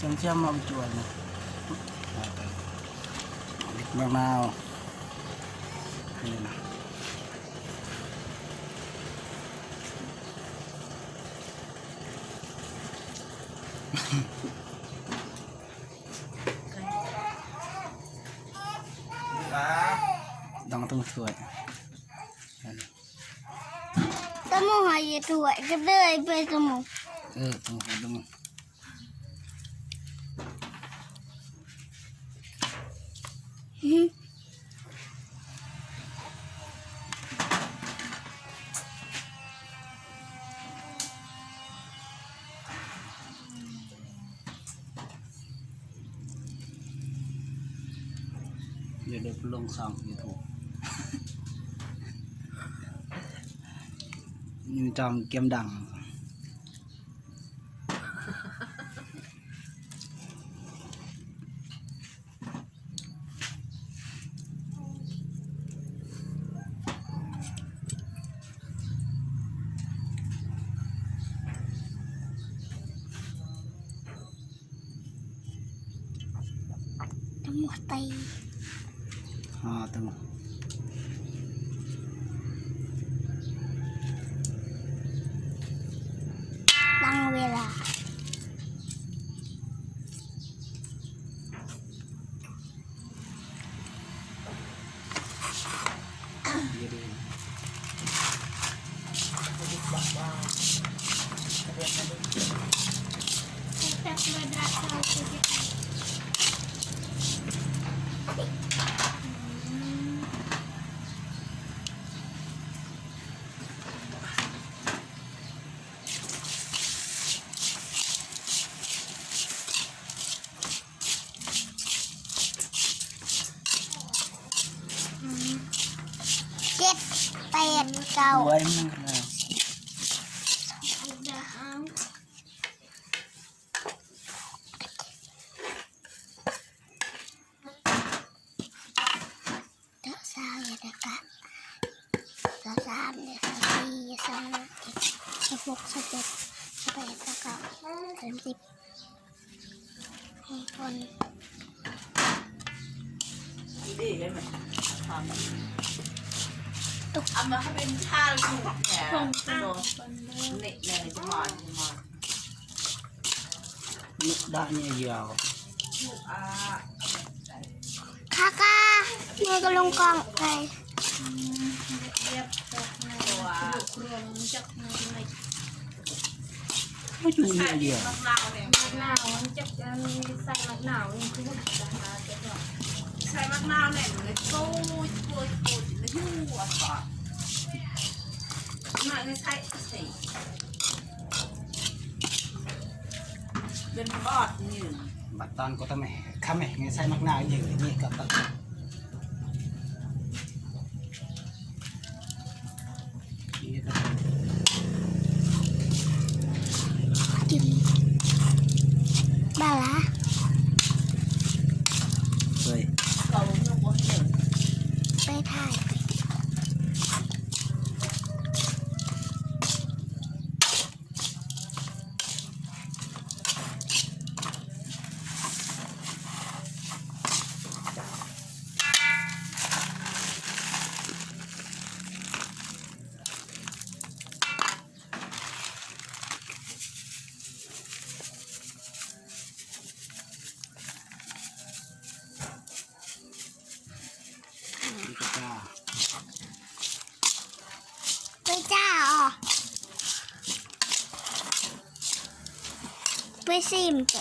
ຈຳຈຳເອົາໄປຈວດນະ ເອົາໄປ ເດັດມະນາວ ນີ້ນະ ຕ້ອງ ຕ້ອງຖ້ວຍ ຕະໝູໃຫ້ຖ້ວຍກໍເລີຍໄປຕະໝູ ເອີ ຕ້ອງຖ້ວຍ ຕະໝູ. ຢ່າໄດ້ລົງຊ່ອງຢູທູບ ຢູ່ຊ່ອງກຽມດັງ. ຕຳໝວດໄຕ ຮາ ຕຳ ຕັ້ງເວລາ ເຈັດ ແປດ ເກົ້າ ໄວ້ມັນກໍໄດ້ ຊາວ ຊາວສາມ ຊາວສີ່ ຊາວຫ້າ ຊາວຫົກ ຊາວເຈັດ ຊາວແປດ ຊາວເກົ້າ ສາມສິບ ຄົນ ເອົາມາເປັນທານລູກແທ້ ເນະ ເນະ ຈະມາ ຈະມາ ນີ້ດານີ້ຍາວ ຄາຄາ ມືກໍລົງກ້ອງໄປ ມັນຈະມີເຫຍື່ອ ໝາກນາວ ມັນຈະ ອັນ ໃສ່ໝາກນາວ ມັນຄື ໃສ່ໝາກນາວແນ່ ມັນໂກຍ ໂກຍ ໂກຍ ແລ້ວຢູ່ ອັນ ບາດ ມາໃສ່ ໃສ່ ເປັນບາດນີ້ ບາດຕອນກໍທຳໄມ ຄຳໄມ ໃສ່ໝາກນາວຢູ່ນີ້ກໍ ກິນ ບາລາ ເອີຍ ໄປຖ່າຍ. ໄປຈ້າ ໄປຊິມ ໄປ